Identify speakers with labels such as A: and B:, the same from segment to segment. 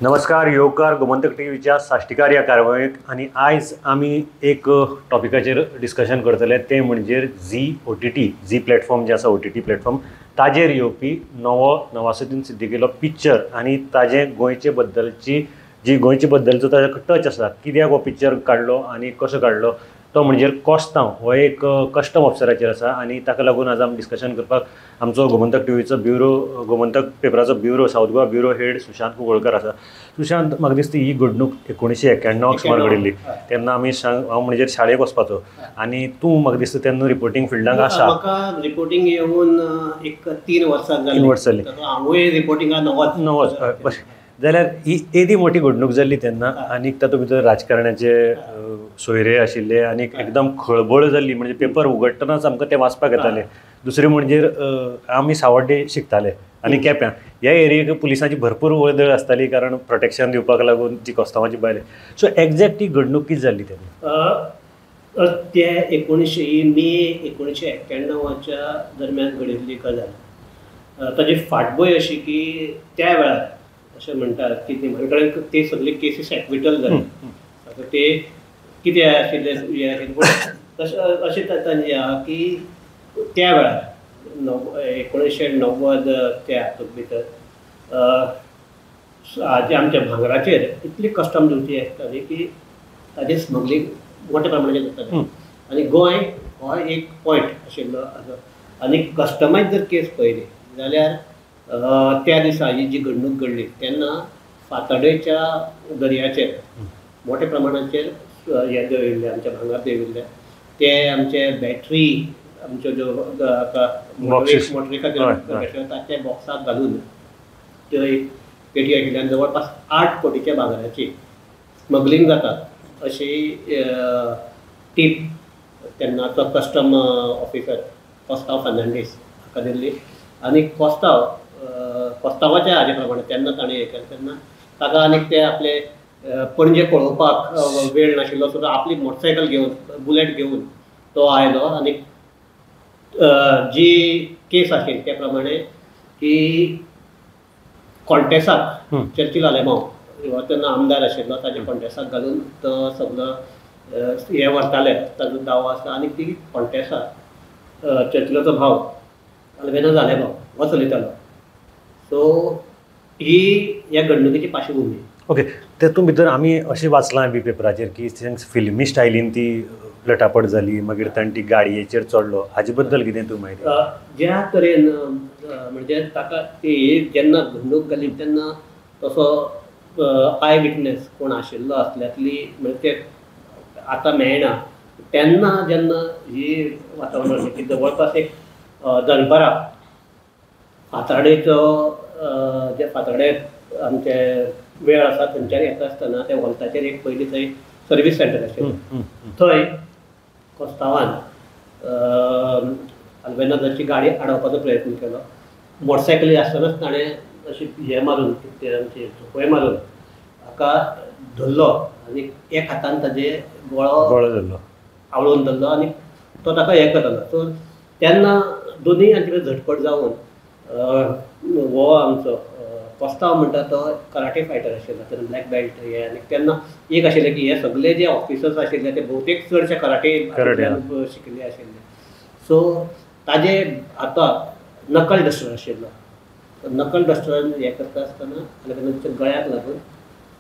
A: नमस्कार, येवकार गोमंतक टीव्हीच्या साश्टीकार ह्या कार्यावळीक. आनी आयज आमी एक टॉपिकाचेर डिस्कशन करतले, तें म्हणजे Zee O T T, Zee platform जें आसा, ओ टी टी प्लॅटफॉर्म, ताजेर येवपी नवो नवासुद्दीन सिद्दीकीलो पिक्चर आनी ताजें गोंयचे बद्दलची जी गोंयचे बद्दलचो ताजो टच आसा, कित्याक हो पिक्चर काडलो आनी कसो काडलो, तो म्हणजे कोस्तांव हो एक कस्टम ऑफिसराचेर आसा. आनी ताका लागून आज आमी डिस्कशन करपाक आमचो गोमंतक टीव्हीचो ब्युरो, गोमंतक पेपराचो bureau, south Goa bureau head Sushant Kunkolkar आसा. सुशांत, म्हाका दिसता ही घडणूक 1991 सुमार घडिल्ली. तेन्ना आमी हांव म्हणजे शाळेक वचपाचो आनी तूं म्हाका दिसता तेन्ना रिपोर्टींग फिल्डाक आसा.
B: म्हाका रिपोर्टींग येवन एक 3 वर्सां जालीं. 3 वर्सां जालीं. हांवूय रिपोर्टिंगाक नवोच.
A: जाल्यार ही एदी मोठी घडणूक जाल्ली तेन्ना, आनी तातूंत भितर राजकारणाचे सोयरे आशिल्ले आनी एकदम खळबळ जाल्ली. म्हणजे पेपर उगडटनाच आमकां तें वाचपाक येतालें. दुसरें म्हणजे आमी सावड्डे शिकताले आनी केप्यां ह्या एरियेक पुलिसांची भरपूर वर्दळ आसताली, कारण प्रोटेक्शन दिवपाक लागून ती कोस्तांवाची बायल. सो एग्जॅक्ट ही घडणूक कितें जाल्ली तेन्ना?
B: ते 19 मे 1991च्या दरम्यान घडिल्ली गजाल. ताजी फाटभूंय अशी की त्या वेळार अशें म्हणटात की निमाणे कडेन ते सगळे केसीस एक्विटल जाले. आतां ते कितें आशिल्लें हें आशिल्लें, पूण तशें अशें तांचें आहा की त्या वेळार 1990 त्या हातूंत भितर हाजे आमच्या भांगराचेर इतली कस्टम ड्युटी आसताली की ताजें स्मगलींग मोठ्या प्रमाणाचेर जातालें. आनी गोंय हो एक पॉयंट आशिल्लो आसा. आनी कस्टमायज जर केस पळयली जाल्यार त्या दिसा ही जी घडणूक घडली तेन्ना फातर्डेच्या दर्याचेर मोठ्या प्रमाणाचेर हें देंवयिल्लें, आमच्या भांगर देंविल्लें. ते आमचे बॅटरी, आमच्यो ज्यो मोटरी खातीर ताचे बॉक्साक घालून त्यो एक पेटी आशिल्ल्यान जवळपास 8 कोटीच्या भांगराची स्मगलींग जाता अशी टीप तेन्नाचो कस्टम ऑफिसर कोस्तांव फर्नांडीस हाका दिल्ली. आनी कोस्तांवाच्या हाजे प्रमाणे तेन्ना ताणें हें केलें. तेन्ना ताका आनीक ते आपले पणजे पळोवपाक वेळ नाशिल्लो, सो आपली मोटरसायकल घेवन, बुलेट घेवन तो आयलो. आनी जी केस आशिल्ली त्या प्रमाणे की कॉन्टेसाक चर्चिल आलेमांव हो तेन्ना आमदार आशिल्लो, ताजे कॉन्टेसाक घालून तो सगलो हें व्हरताले, ताजो दावो आसा. आनी ती कॉन्टेसा चर्चिलाचो भाव आल्बेनोज आलेमांव हो चलयतालो. सो ही ह्या घडणुकेची पार्श्वभूमी.
A: ओके, तेतून भितर आमी अशें वाचलां बी पेपराचेर की फिल्मी स्टायलीन ती लटापट जाली, मागीर ताणें ती गाडयेचेर चडलो, हाजे बद्दल कितें तूं म्हायती?
B: ज्या तरेन म्हणजे ताका ती जेन्ना घडणूक जाली तेन्ना तसो I witness कोण आशिल्लो आसल्यातली म्हणजे ते आतां मेळना. तेन्ना जेन्ना ही वातावरण आसलें की जवळपास एक दनपरां फातर्डेचो जे फातर्डे आमचे वेळ आसा थंयच्यान येता आसतना त्या वॉल्ताचेर एक पयलीं थंय सर्वीस सेंटर आशिल्लें, थंय कोस्तांवान आल्बेनोजाची गाडी आडोवपाचो प्रयत्न केलो. मोटरसायकली आसतनाच ताणें अशी हें मारून, ते आमचे झोपय मारून हाका धरलो आनी एक हातान ताजे गळो
A: धरलो,
B: आवळून धरलो आनी तो ताका हें करतालो. सो तेन्ना दोनूय हांचे भितर झटपट जावन हो आमचो कोस्तांव म्हणटा तो कराटे फायटर आशिल्लो, तेन्ना ब्लॅक बेल्ट हे. आनी तेन्ना एक आशिल्लें की हे सगळे जे ऑफिसर्स आशिल्ले ते भोवतेक चडशे कराटे शिकिल्ले आशिल्ले. सो ताजे हाताक नकल डस्टर आशिल्लो, नकल डस्टरान हें करता आसतना आल्बेनोजच्या गळ्याक लागून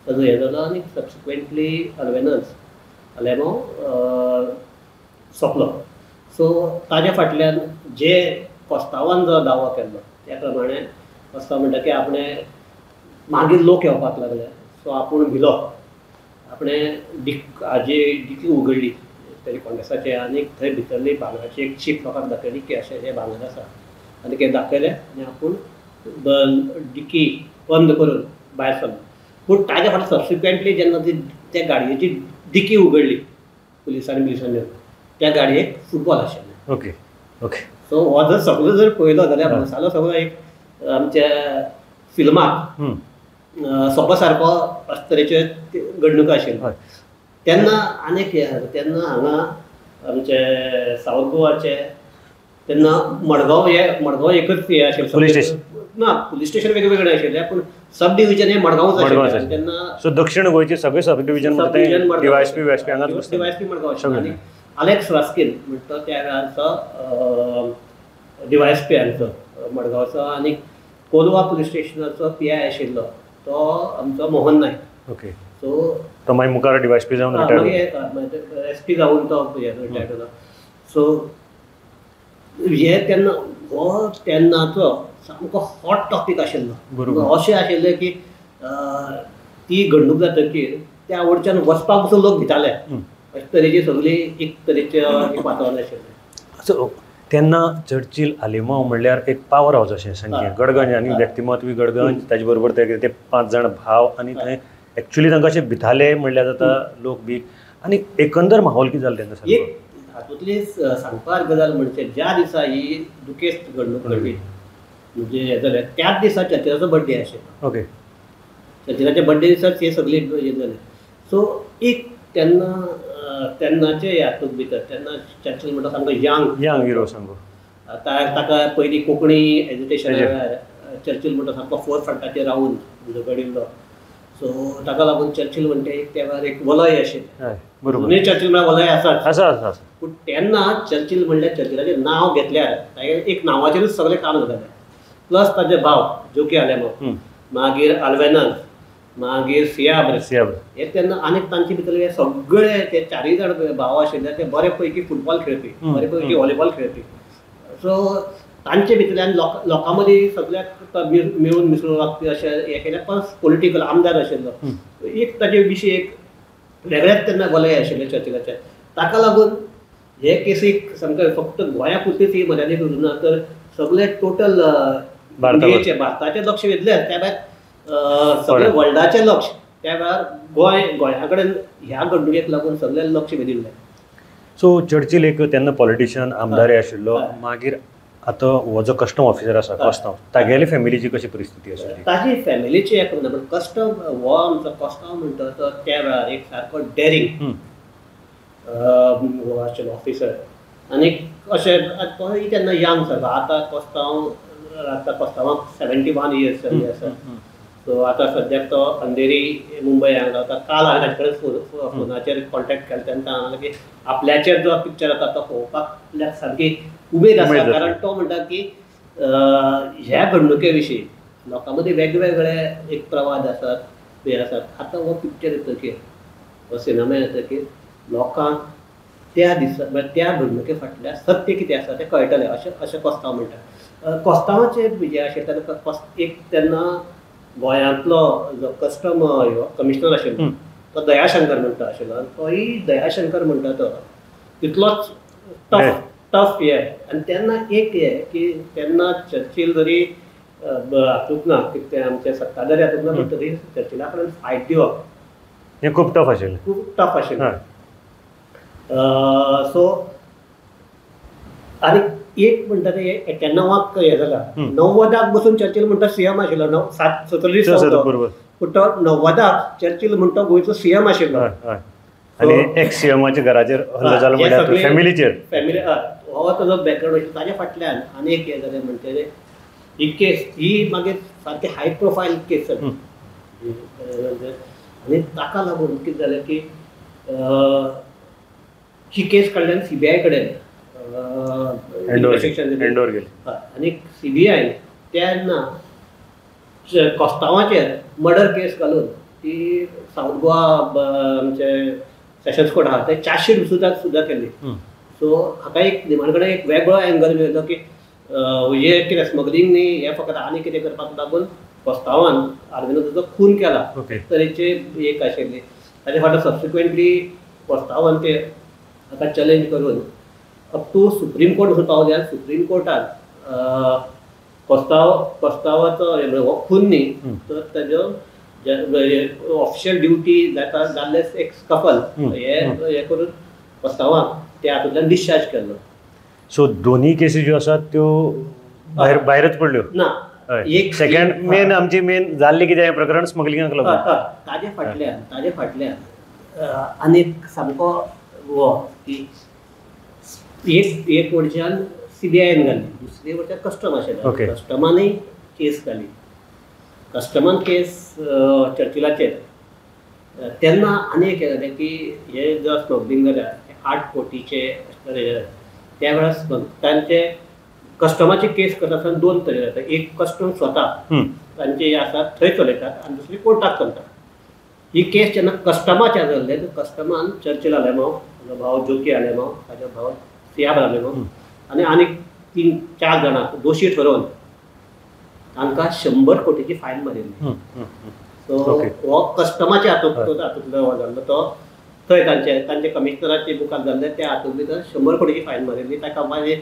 B: ताजो हें जालो आनी सबसिक्वेंटली आल्बेनोज आलेमांव सोंपलो. सो ताज्या फाटल्यान जे कोस्तांवान जो दावो केल्लो त्या प्रमाणे कोस्तांव म्हणटा की आपणें मागीर लोक येवपाक लागले, सो आपूण भिलो, आपणें हाजी डिकी उगडली ताजे कॉन्टेसाचे आनी थंय भितरली भांगराची एक चीप लोकांक दाखयली की अशें हें भांगर आसा आनी तें दाखयलें आनी आपूण डिकी बंद करून भायर सरलो. पूण ताज्या फाटल्यान सबसिक्वेंटली जेन्ना ती त्या गाडयेची डिकी उगडली पुलिसांनी बिलिसांनी, त्या गाडयेक फुटबॉल आशिल्लें.
A: ओके ओके,
B: सो हो जर सगळो जर पळयलो जाल्यार मसालो सगळो एक आमच्या फिल्माक सोपा सारको अशे तरेच्यो घडणुको आशिल्ल्यो. तेन्ना आनीक हें, तेन्ना हांगा आमचे सावथ गोवाचे तेन्ना मडगांव हे मडगांव एकच हें आशिल्लें
A: पुलीस स्टेशन,
B: ना, पुलीस स्टेशन वेगवेगळे आशिल्ले पूण सब डिव्हिजन हे मडगांवच आशिल्लें तेन्ना.
A: सो दक्षिण गोंयचे सगळे सब डिव्हिजन डीवायएसपी व्हीएसपी हांगाच,
B: डीवायएसपी मडगांव आशिल्लो. आनी आलेक्स रास्कीन म्हणटा त्या वेळारचो डीवायएसपी हांचो मडगांवचो, आनी कोलवा पुलीस स्टेशनाचो पी I आशिल्लो तो आमचो मोहन नायक.
A: ओके, सो तो मागीर मुखार डीवायएसपी जावन
B: मागीर एस पी जावन तो रिटायर्ड जालो. सो हे तेन्ना हो तेन्नाचो सामको हॉट टॉपीक आशिल्लो.
A: बरोबर.
B: अशें आशिल्लें की ती घडणूक जातकीर त्या वटच्यान वचपाक पसून लोक भिताले, अशे तरेची सगळी एक तरेचें एक वातावरण आशिल्लें.
A: सो तेन्ना चर्चील आलेमांव म्हणल्यार एक पावर हावज अशें सामकें, गडगंज आनी व्यक्तिमत्व गडगंज, ताजे बरोबर ते 5 जाण भाव, आनी थंय एक्चुली तांकां अशें भिताले म्हणल्यार जाता लोक बी, आनी एकंदर माहोल कितें जालें तेन्ना?
B: एक हातूंतली सांगपाक गजाल म्हणजे ज्या दिसा ही दुखेस्त घडणूक घडली म्हणजे हें जालें त्याच दिसा चर्चिलाचो बड्डे आशिल्लो.
A: ओके,
B: चर्चिलाच्या बड्डे दिसाच हे सगळी हें जालें. सो एक तेन्ना तेन्नाचे हातूंत भितर तेन्ना चर्चिल म्हणटा सामको यंग
A: यंग हिरो सामको,
B: ताका पयलीं कोंकणी एज्युकेशना वेळार चर्चिल म्हणटा सामको फोर फ्रंटाचेर रावन झगडिल्लो. सो ताका लागून चर्चिल म्हणटा एक त्या वेळार एक वलय आशिल्लें.
A: बरोबर,
B: चर्चिल म्हळ्यार वलय आसाच
A: आसा आसा,
B: पूण तेन्ना चर्चिल म्हणल्यार चर्चिलाचें नांव घेतल्यार तागेलें एक नांवाचेरूच सगळें काम जातालें. प्लस ताजे भाव जोकी आलेमांव, मागीर आल्वेनाज, मागीर सियाब्र, हे तेन्ना आनीक तांचे भितर हे सगळे ते चारूय जाण भाव आशिल्ले ते बरे पैकी फुटबॉल खेळपी, बरे पैकी व्हॉलीबॉल खेळपी. सो तांचे भितरल्यान लोकां मदीं सगळ्याक मेळून मिसळून वागपी अशें हें केलें. प्लस पॉलिटिकल आमदार आशिल्लो, एक ताजे विशीं एक वेगळेच तेन्ना वलय आशिल्लें चर्चिलाचें. ताका लागून हे केसीक सामकें फक्त गोंया पुरतीच ही मर्यादीत उरूंक ना, तर सगळे टोटल इंडियेचें भारताचें लक्ष वेधलें, त्या भायर सगळें वर्ल्डाचें लक्ष त्या वेळार गोंया कडेन ह्या घडणुकेक लागून सगळें लक्ष वेधिल्लें.
A: सो चर्चिल एक तेन्ना पॉलिटिशियन आमदारय आशिल्लो, मागीर आतां हो जो कस्टम ऑफिसर आसा कस्टम, तागेली फॅमिलीची कशी परिस्थिती आशिल्ली?
B: ताजी फॅमिलीची एक ना, पण कस्टम हो आमचो कस्टम म्हणटा तो त्या वेळार एक सारको डेरिंग हो आशिल्लो ऑफिसर, आनी अशें तोय तेन्ना यंग सारको. आतां कस्तांव, आतां कस्तांवाक 71 इयर्स जाल्ले आसा. सो आतां सद्याक तो अंधेरी मुंबय हांगा रावता. काल हांवें ताचे कडेन फोनाचेर कॉन्टेक्ट केलो तेन्ना सांगलें की आपल्याचेर जो पिक्चर आसा तो पळोवपाक आपल्याक सामकी उमेद आसा, कारण तो म्हणटा की ह्या घडणुके विशीं लोकां मदीं वेगवेगळे एक प्रवाद आसात, हे आसात. आतां हो पिक्चर येतकीर, हो सिनेमा येतकीर लोकांक त्या दिसा म्हळ्यार त्या घडणुके फाटल्यान सत्य कितें आसा तें कळटलें अशें अशें कोस्तांव म्हणटा. कोस्तांवाचें जें आशिल्लें तेन्ना एक तेन्ना गोंयांतलो जो कस्टम कमिशनर आशिल्लो तो दयाशंकर म्हणटा आशिल्लो, आनी तोय दयाशंकर म्हणटा तो तितलोच टफ टफ हे. आनी तेन्ना एक हे की तेन्ना चर्चिल जरी हातूंत ना, कितें आमचे सत्ताधारी हातूंत ना, पण तरी चर्चिला कडेन फायट दिवप
A: हें खूब टफ आशिल्लें,
B: खूब टफ आशिल्लें. सो आनी एक म्हणटा ते 91 हें जाला, 90 बसून चर्चिल म्हणटा सीएम आशिल्लो, 7
A: बरोबर,
B: पूण तो 90 चर्चिल म्हणटा गोंयचो सीएम आशिल्लो.
A: आनी एक्स सीएमाच्या घराचेर हल्लो जालो म्हणल्यार फॅमिलीचेर,
B: फॅमिली हो ताजो बॅकग्रावंड आशिल्लो. ताज्या फाटल्यान आनी एक हें जालें म्हणटकीर ही केस ही मागीर सारकी हाय प्रोफायल केस जाली, आनी ताका लागून कितें जालें की ही केस काडल्यान सीबीआय कडेन
A: हँडओवर केली,
B: आनी सीबीआयन तेन्ना कोस्तांवाचेर मर्डर केस घालून ती सावथ गोवा आमचे सेशन्स कोर्ट आहा ते चार्जशीट सुद्दां केली. सो हाका एक निमाण कडेन एक वेगळो एंगल मेळ्ळो की हे कितें स्मगलींग न्ही, हें फकत आनी कितें करपाक लागून कोस्तांवान आर्विनाचो खून केला तरेचे एक आशिल्ली. ताजे फाटल्यान सबसिक्वेंटली कोस्तांवान ते हाका चॅलेंज करून अप टू सुप्रीम कोर्ट वचून पावले. आनी सुप्रीम कोर्टान कोस्तांवाचो हो खून न्ही तर ताजो ऑफिशियल ड्युटी जाता जाल्लें एक स्कफल हे करून कोस्तांवाक ते हातूंतल्यान डिस्चार्ज केल्लो.
A: सो दोन्ही केसी ज्यो आसात त्यो भायर भायरच पडल्यो
B: ना. एक
A: सेकंड मेन आमची मेन जाल्ली कितें प्रकरण स्मगलिंगाक लागून
B: ताजे फाटल्यान आनी सामको हो की एक एक वटच्यान सीबीआयन घाल्ली, दुसरे वटच्यान कस्टम आशिल्लें. कस्टमानूय केस जाली. कस्टमान केस चर्चिलाचेर तेन्ना आनी एक हें जालें की हे जो स्मगलिंग जाल्या 8 कोटीचे त्या वेळार तांचे कस्टमाची केस करता आसतना 2 तरे जाता. एक कस्टम स्वता तांचे हे आसा थंय चलयतात आनी दुसरी कोर्टाक चलता. ही केस जेन्ना कस्टमाच्या जाल्ले कस्टमान चर्चिल आलेमांव, ताजो भाव जोकी आलेमांव, ताजो भाव सियाब आलेमांव आनी आनीक 3-4 जाणांक दोशी ठरोवन तांकां 100 कोटीची फायन मारिल्ली. सो हो कस्टमाच्या हातूंतलो हो जाल्लो तो थंय तांचे तांचे कमिशनराचे मुखार जाल्ले त्या हातूंत भितर 100 कोटीची फायन मारिल्ली. ताका मागीर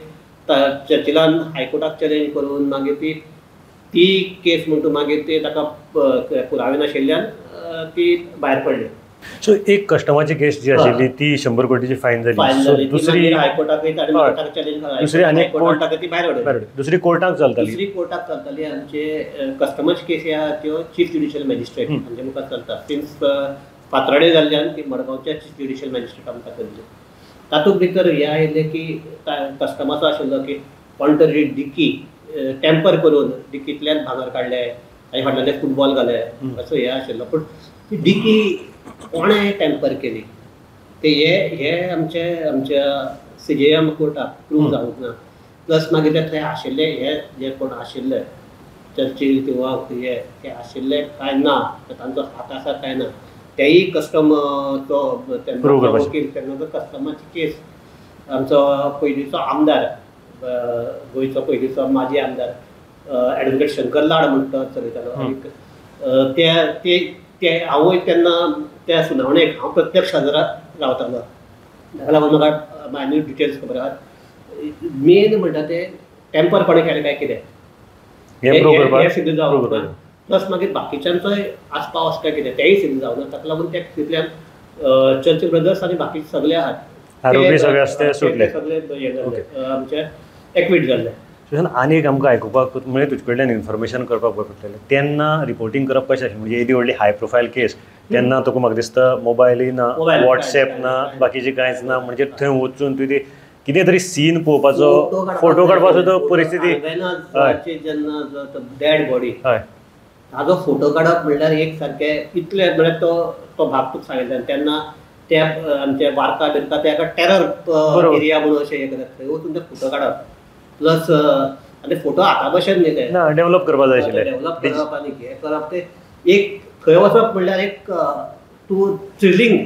B: चर्चिलान हायकोर्टाक चॅलेंज करून मागीर ती ती केस म्हणटा मागीर ते ताका पुरावे नाशिल्ल्यान ती भायर पडली.
A: सो एक कस्टमाची केस जी आशिल्ली ती 100 कोटीची फायन जाली. दुसरी
B: हायकोर्टाक चॅलेंज,
A: दुसरी आनी कोर्टाक ती भायर उडयली. दुसरी कोर्टाक चलताली,
B: दुसरी कोर्टाक चलताली. आमचे कस्टमर्स केस ह्या त्यो चीफ ज्युडिशियल मॅजिस्ट्रेट हांचे मुखार चलता. सिन्स फातराडे जाल्ल्यान ती मडगांवच्या चीफ ज्युडिशियल मॅजिस्ट्रेटा मुखार चल्ली. तातूंत भितर हें आयिल्लें की कस्टमाचो आशिल्लो की कोण तरी डिकी टेम्पर करून डिकींतल्यान भांगर काडले आनी फाटल्यान फुटबॉल घाले असो हें आशिल्लो. पूण ती डिकी कोणें टेम्पर केली ते हे हे आमचे आमच्या सीजेएम कोर्टाक प्रूव जावंक ना. प्लस मागीर ते थंय आशिल्ले हे जे कोण आशिल्ले चर्चील किंवा हे ते आशिल्ले काय ना, तांचो हात आसा काय ना तेय कस्टमचो वकील तेन्ना कस्टमाची केस आमचो पयलींचो आमदार, गोंयचो पयलींचो माजी आमदार एडवोकेट शंकर लाड म्हणटा चलयतालो. आनीक ते ते हांवूय तेन्ना त्या सुनावणेक हांव प्रत्यक्ष हजर रावतालो. ताका लागून म्हाका मायन्यूट डिटेल्स खबर आहात. मेन म्हणटा ते टेम्पर कोणें केलें काय कितें हें सिद्ध जावंक ना. प्लस मागीर बाकीच्यांचोय आस्पाव आसा काय कितें तेंय सिद्ध जावंक ना. ताका लागून त्या केसींतल्यान चर्चिल ब्रदर्स आनी बाकीचे सगळे आहात सगळे हे जाल्ले आमचे एक्वीट जाल्ले.
A: आनी एक आमकां आयकुपाक म्हणजे तुजे कडल्यान इन्फॉर्मेशन करपाक बरें पडटलें, तेन्ना रिपोर्टींग करप कशें आशिल्लें? म्हणजे येदी व्हडली हाय प्रोफायल केस तेन्ना तुका म्हाका दिसता मोबायलय ना, वॉट्सएप ना, बाकीचें कांयच ना. म्हणजे थंय वचून तुवें कितें तरी सीन पळोवपाचो, फोटो काडपाचो तो परिस्थिती.
B: जेन्ना डेड बॉडी हय ताजो फोटो काडप म्हणल्यार एक सारकें इतलें म्हळ्यार तो तो भाग तुका सांगिल्ल्यान तेन्ना ते आमचे वार्का बिरका ते एका टेरर एरिया म्हणून अशें हें करतात थंय वचून ते फोटो काडप. प्लस आनी फोटो आतां भशेन न्ही ते
A: डेवलप करपाक जाय आशिल्लें,
B: डेवलप करप आनी हें करप ते एक थंय वचप म्हणल्यार एक तूं थ्रिलींग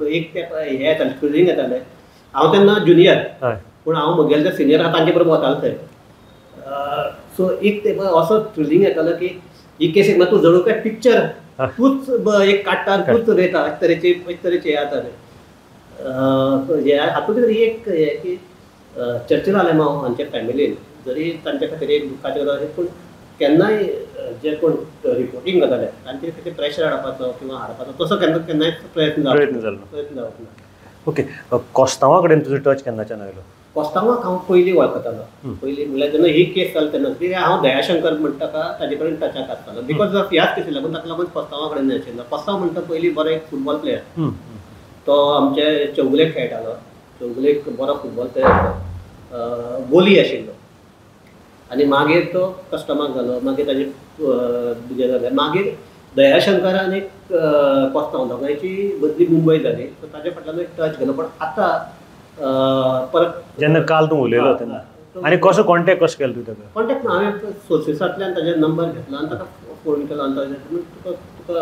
B: एक ते हें येतालें, थ्रिलींग येतालें. हांव तेन्ना ज्युनियर पूण हांव म्हगेले जे सिनियर आहा तांचे बरोबर वतालो थंय. सो एक ते असो थ्रिलींग येतालो की ही केस एक तूं जणू काय पिक्चर तूंच एक काडटा आनी तूंच चलयता अशे तरेचे अशे तरेचे हें जातालें. हातूंत भितर एक हें की चर्चिल आलेमांव हांच्या फॅमिलीन जरी तांच्या खातीर एक दुख्खाची गजाल आशिल्ली पूण केन्नाय जे कोण रिपोर्टींग करताले तांचेर खातीर प्रेशर हाडपाचो किंवा हाडपाचो तसो केन्ना केन्नाय प्रयत्न जालो ना.
A: ओके, कोस्तांवा कडेन तुजो टच केन्नाच्यान आयलो?
B: कोस्तांवाक हांव पयलीं वळखतालो. पयलीं म्हणल्यार जेन्ना ही केस जाली तेन्ना कित्याक हांव दयाशंकर म्हणटा ताजे कडेन टचाक आसतालो because of ह्याच केसी लागून. ताका लागून कोस्तांवा कडेन आशिल्लो. कोस्तांव म्हणटा पयलीं बरो एक फुटबॉल प्लेयर, तो आमचे चौगुलेक खेळटालो, चौगुलेक बरो फुटबॉल प्लेयर, गोली आशिल्लो. आनी मागीर तो कस्टमाक जालो, मागीर ताजे हें जालें. मागीर दयाशंकर आनी कोस्तांव दोगांयची बदली मुंबय जाली, सो ताजे फाटल्यान एक टच गेलो. पूण आतां परत
A: जेन्ना काल तूं उलयलो तेन्ना आनी कसो कॉन्टेक्ट कसो केलो तुवें ताका?
B: कॉन्टेक्ट ना, हांवें सोर्सीसांतल्यान ताजे नंबर घेतलो आनी ताका फोन केलो आनी ताजे तुका तुका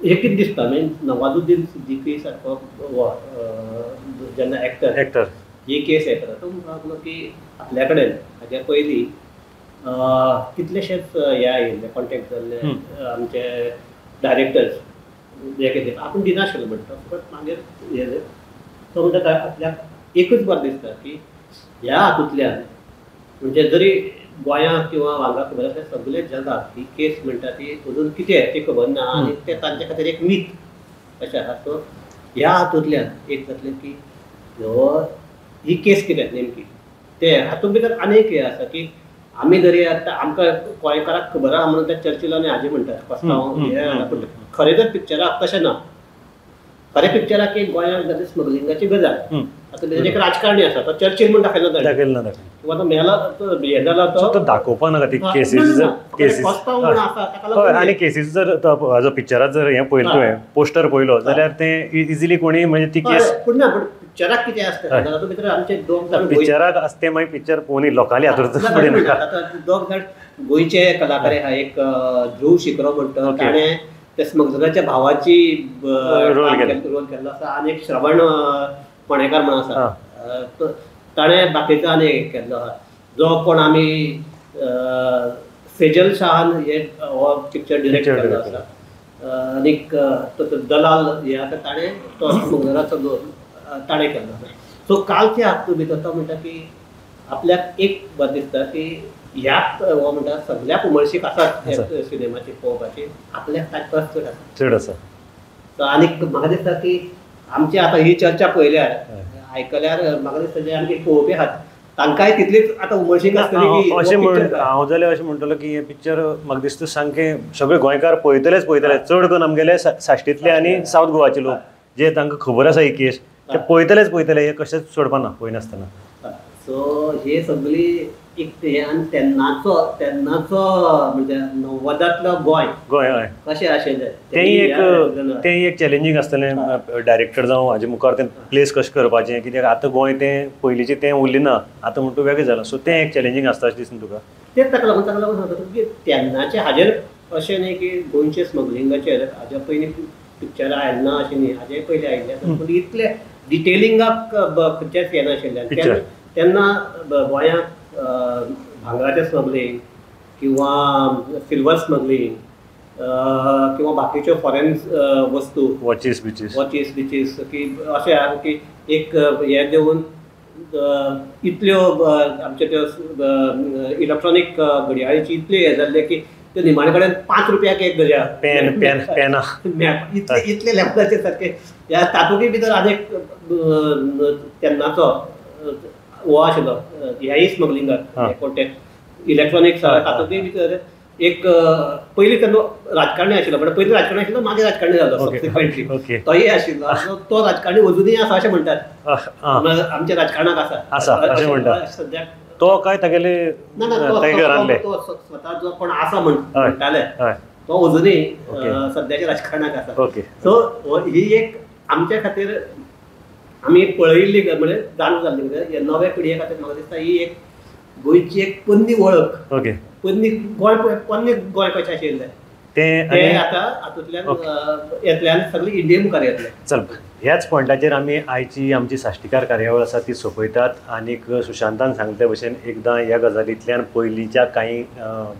B: हें कितें दिसता न्ही नवाजुद्दीन सिद्दीकी सारको जेन्ना एक्टर
A: एक्टर
B: ही केस हें करता तो म्हणपाक लागलो की आपल्या कडेन हाज्या पयलीं कितलेशेच हे आयिल्ले कॉन्टेक्ट जाल्ले आमचे डायरेक्टर्स हे कितें आपूण दिनाशिल्लो म्हणटा. बट मागीर हें तो म्हणटा आपल्याक एकूच बरें दिसता की ह्या हातूंतल्यान म्हणजे जरी गोंयांत किंवा हांगा खबर आसा सगळे जगाक ही केस म्हणटा ती अजून कितें ती खबर ना आनी ते तांचे खातीर एक मीत अशें आसा. सो ह्या हातूंतल्यान एक जातलें की हो ही केस कितें नेमकी ते हातूंत भितर आनी एक हें आसा की आमी जरी आतां आमकां गोंयकाराक खबर आहा म्हणून ते चर्चिल आनी हाजी म्हणटात कोस्तांव हें, पूण खरें जर पिक्चराक तशें ना. खरें पिक्चराक एक गोंयांत जाली स्मगलिंगाची गजाल आतां एक राजकारणी आसा तो चर्चील म्हूण दाखयलो
A: दाखयलो ना
B: किंवा तो मेला तो हें जाला
A: तो दाखोवपा नाका ती केसीस केसीस हय. आनी केसीस जर हाजो पिक्चरात जर हें पळयलें तुवें पोस्टर पळयलो जाल्यार तें इजिली कोणी म्हणजे ती केस
B: पूण ना, पूण पिक्चराक कितें आसता तातूंत भितर आमचे दोग जाण
A: पिक्चराक आसते मागीर पिक्चर पळोवनी लोकांनी आतुरता फुडें.
B: आतां दोग जाण गोंयचे कलाकार आहा, एक ध्रुव शिकरो म्हणटा ताणें त्या स्मगलराच्या भावाची रोल केल्लो आसा, आनी एक श्रवण पणेकार म्हणून आसा ताणें बाकीचो आनी एक केल्लो आसा. जो कोण आमी सेजल शाहान हे हो पिक्चर डिरेक्ट केल्लो आसा, आनीक दलाल हे आसा ताणें तो स्मगलराचो रोल ताणें केल्लो आसा. सो कालच्या हातूंत भितर तो म्हणटा की आपल्याक एक बरें दिसता की ह्या हो म्हणटा सगळ्याक उमळशीक आसा सिनेमाची पळोवपाची, आपल्याक ताचे परस चड आसा
A: चड आसा.
B: सो आनीक म्हाका दिसता की आमची आतां ही चर्चा पळयल्यार आयकल्यार म्हाका दिसता जे आमचे पळोवपी आहात तांकांय तितलीच आतां उमळशीक आसतली की
A: अशें म्हण हांव जाल्यार अशें म्हणटलो की हें पिक्चर म्हाका दिसता सामकें सगळे गोंयकार पळयतलेच पळयतले, चड करून आमगेले साश्टींतले आनी सावथ गोवाचे लोक जे तांकां खबर आसा ही केस ते पळयतलेच पळयतले, हे कशेंच सोडपा ना पळयनासतना.
B: सो हे सगळी एक हे आनी तेन्नाचो तेन्नाचो म्हणजे 90दांतलो गोंय
A: गोंय हय
B: कशें आशिल्लें
A: तेंय एक चॅलेंजींग आसतलें डायरेक्टर जावं हाजे मुखार तें प्लेस कशें करपाचें, कित्याक आतां गोंय तें पयलींचें तें उरलें ना, आतां म्हणटा वेगळें जालां. सो तें एक चॅलेंजींग आसता अशें दिसना तुका?
B: तेच ताका लागून सांगता की तेन्नाचें हाजेर अशें न्ही की गोंयचे स्मगलिंगाचेर हाज्या पयलीं पिक्चरां आयलें ना अशें न्ही, हाजे पयलीं आयिल्लें आसा, पूण इतलें डिटेलिंगाक खंयचेंच येनाशिल्लें. तेन्ना गोंयांत भांगराचें स्मगलिंग किंवा सिल्वर स्मगलिंग किंवा बाकीच्यो फॉरेन वस्तू
A: वॉचीस बिचीस
B: वॉचीस बिचीस की अशें आहा की एक हें दिवन इतल्यो आमच्यो त्यो इलेक्ट्रॉनीक घडयाळीची इतल्यो हें जाल्लें की त्यो निमाणे कडेन 5 रुपयाक एक घडयाळ
A: पेन पेन पेनां
B: इतले इतले लेवलाचे सारके ह्या तातूंतय भितर आनी एक तेन्नाचो हो आशिल्लो ह्याय स्मगलिंगाक कोण ते इलेक्ट्रॉनिक्स तातूंतय भितर एक पयलीं तेन्ना राजकारणी आशिल्लो, पण पयलीं राजकारणी आशिल्लो मागीर राजकारणी जालो सबसिक्वेंटली, तोय आशिल्लो. तो राजकारणी अजुनूय आसा अशें म्हणटात, आमच्या राजकारणाक आसा
A: अशें म्हणटात
B: सद्याक.
A: तो काय तागेले
B: ना ना तो स्वता जो कोण आसा म्हणटाले तो अजुनूय सद्याच्या राजकारणाक आसा. सो ही एक आमच्या खातीर आमी पळयिल्ली म्हणजे जाणून जाल्ली म्हणजे नव्या पिळगे खातीर म्हाका दिसता ही एक गोंयची एक पोन्नी वळख, पोन्नी गोंय पोन्ने गोंय कशें आशिल्लें तें आतां हातूंतल्यान येतल्यान सगळी इंडिये मुखार येतलें.
A: चल ह्याच पॉयंटाचेर आमी आयची आमची साश्टीकार कार्यावळ आसा ती सोंपयतात. आनीक सुशांतान सांगले भशेन एकदां ह्या गजालींतल्यान पयलींच्या कांय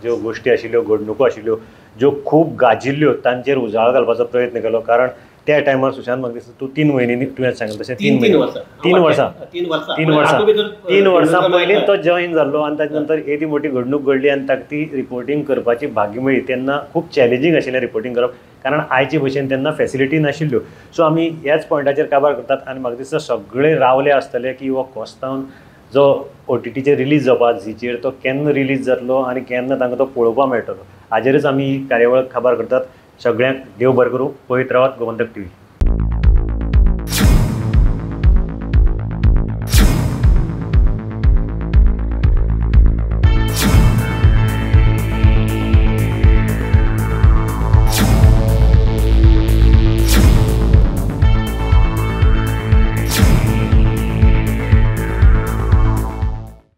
A: ज्यो गोश्टी आशिल्ल्यो घडणुको आशिल्ल्यो ज्यो खूब गाजिल्ल्यो तांचेर उजाळ घालपाचो प्रयत्न केलो, कारण त्या टायमार सुशांत म्हाका दिसता तूं 3 म्हयन्यांनी तुवें सांगलें तशें 3 वर्सां पयलीं तो जॉईन जाल्लो आनी ताच्या नंतर येदी मोठी घडणूक घडली आनी ताका ती रिपोर्टींग करपाची भाग्य मेळ्ळी. तेन्ना खूब चॅलेंजींग आशिल्लें रिपोर्टींग करप, कारण आयचे भशेन तेन्ना फॅसिलिटी नाशिल्ल्यो. सो आमी ह्याच पॉयंटाचेर काबार करतात आनी म्हाका दिसता सगळे रावले आसतले की हो कोस्तांव जो OTTचेर रिलीज जावपा झीचेर तो केन्ना रिलीज जातलो आनी केन्ना तांकां तो पळोवपाक मेळटलो, हाजेरच आमी ही कार्यावळ काबार करतात. सगळ्यांक देव बरें करूं, पळयत रावात गोमंतक टीव्ही.